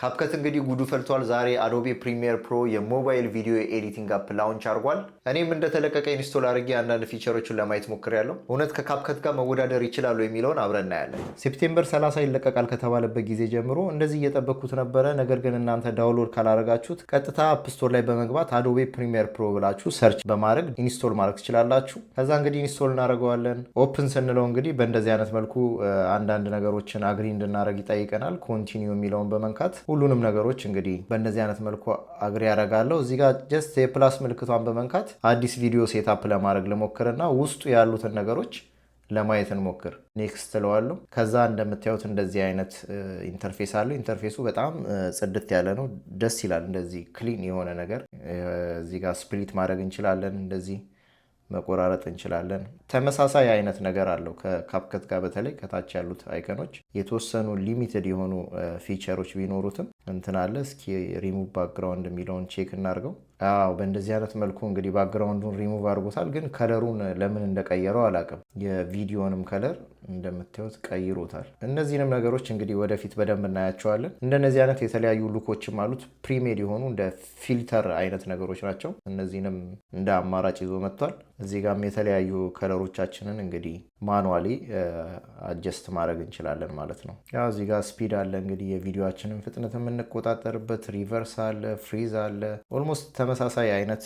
CapCut እንግዲህ ጉዱ ፈልቷል። ዛሬ Adobe Premiere Pro የሞባይል ቪዲዮ editing app launch አድርጓል። እኔም እንደተለቀቀ install አድርጌ አንዳንድ feature ኦችን ለማየት ሞክሬያለሁ። እውነት ከ CapCut ጋር መወዳደር ይችላሉ የሚለውን አብረን እናያለን። September 30 ይለቀቃል ከተባለበት ጊዜ ጀምሮ እንደዚህ እየጠበቅኩት ነበረ። ነገር ግን እናንተ download ካላረጋችሁት ቀጥታ App Store ላይ በመግባት Adobe Premiere Pro ብላችሁ search በማድረግ install ማድረግ ትችላላችሁ። ከዛ እንግዲህ install እናደርገዋለን። Open ስንለው እንግዲህ በእንደዚህ አይነት መልኩ አንዳንድ ነገሮችን agree እንድናደርግ ይጠይቀናል። Continue የሚለውን በመንካት ሁሉንም ነገሮች እንግዲህ በእንደዚህ አይነት መልኩ agree ያደርጋለሁ። እዚህ ጋር just የ plus ምልክቷን በመንካት አዲስ ቪዲዮ setup ለማድረግ ልሞክርና ውስጡ ያሉትን ነገሮች ለማየት እንሞክር። Next እለዋለሁ። ከዛ እንደምታዩት እንደዚህ አይነት interface አለው። Interface ኡ በጣም ጽድት ያለ ነው፣ ደስ ይላል። እንደዚህ clean የሆነ ነገር። እዚህ ጋር split ማድረግ እንችላለን፣ እንደዚህ መቆራረጥ እንችላለን። ተመሳሳይ አይነት ነገር አለው ከ CapCut ጋር። በተለይ ከታች ያሉት icon ኦች የተወሰኑ limited የሆኑ feature ኦች ቢኖሩትም እንትን አለ። እስኪ ሪሙቭ ባክግራውንድ የሚለውን check እናድርገው። አዎ፣ በእንደዚህ አይነት መልኩ እንግዲህ ባክግራውንዱን ሪሙቭ አድርጎታል። ግን color ኡን ለምን እንደቀየረው አላውቅም። የቪዲዮንም color እንደምታዩት ቀይሮታል። እነዚህንም ነገሮች እንግዲህ ወደፊት በደንብ እናያቸዋለን። እንደነዚህ አይነት የተለያዩ look ኦችም አሉት። Premade የሆኑ እንደ filter አይነት ነገሮች ናቸው። እነዚህንም እንደ አማራጭ ይዞ መጥቷል። እዚህ ጋም የተለያዩ color ኦቻችንን እንግዲህ manually adjust ማድረግ እንችላለን ማለት ነው። ያው እዚህ ጋር speed አለ፣ እንግዲህ የቪዲዮችንን ፍጥነት የምንቆጣጠርበት፣ reverse አለ፣ freeze አለ። Almost ተመሳሳይ አይነት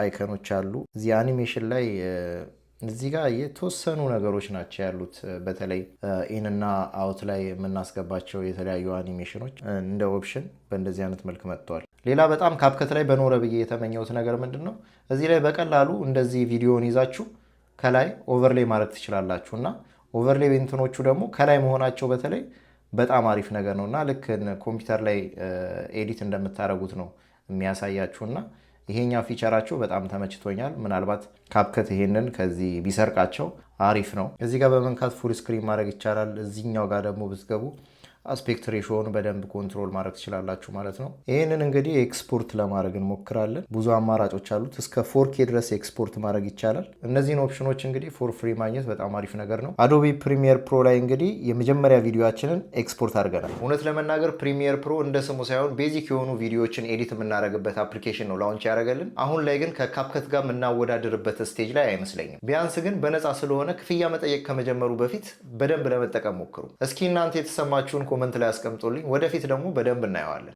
icon ኦች አሉ። እዚህ አኒሜሽን ላይ እዚህ ጋር የተወሰኑ ነገሮች ናቸው ያሉት። በተለይ in እና out ላይ የምናስገባቸው የተለያዩ አኒሜሽኖች እንደ option በእንደዚህ አይነት መልክ መጥተዋል። ሌላ በጣም CapCut ላይ በኖረ ብዬ የተመኘሁት ነገር ምንድን ነው? እዚህ ላይ በቀላሉ እንደዚህ ቪዲዮን ይዛችሁ ከላይ overlay ማድረግ ትችላላችሁ፣ እና overlay እንትኖቹ ደግሞ ከላይ መሆናቸው በተለይ በጣም አሪፍ ነገር ነው፣ እና ልክ ኮምፒውተር ላይ edit እንደምታደርጉት ነው የሚያሳያችሁ፣ እና ይሄኛው feature ኣቸው በጣም ተመችቶኛል። ምናልባት CapCut ይሄንን ከዚህ ቢሰርቃቸው አሪፍ ነው። እዚህ ጋር በመንካት full screen ማድረግ ይቻላል። እዚኛው ጋር ደግሞ ብትገቡ aspect ratio ውን በደንብ control ማድረግ ትችላላችሁ ማለት ነው። ይህንን እንግዲህ ኤክስፖርት ለማድረግ እንሞክራለን። ብዙ አማራጮች አሉት። እስከ 4K ድረስ ኤክስፖርት ማድረግ ይቻላል። እነዚህን option ኦች እንግዲህ for free ማግኘት በጣም አሪፍ ነገር ነው። Adobe Premiere Pro ላይ እንግዲህ የመጀመሪያ ቪዲዮችንን ኤክስፖርት አድርገናል። እውነት ለመናገር Premiere Pro እንደ ስሙ ሳይሆን basic የሆኑ ቪዲዮዎችን edit የምናደርግበት application ነው launch ያደረገልን። አሁን ላይ ግን ከ CapCut ጋር የምናወዳድርበት stage ላይ አይመስለኝም። ቢያንስ ግን በነፃ ስለሆነ ክፍያ መጠየቅ ከመጀመሩ በፊት በደንብ ለመጠቀም ሞክሩ። እስኪ እናንተ የተሰማችሁን comment ላይ አስቀምጡልኝ። ወደፊት ደግሞ በደንብ እናየዋለን።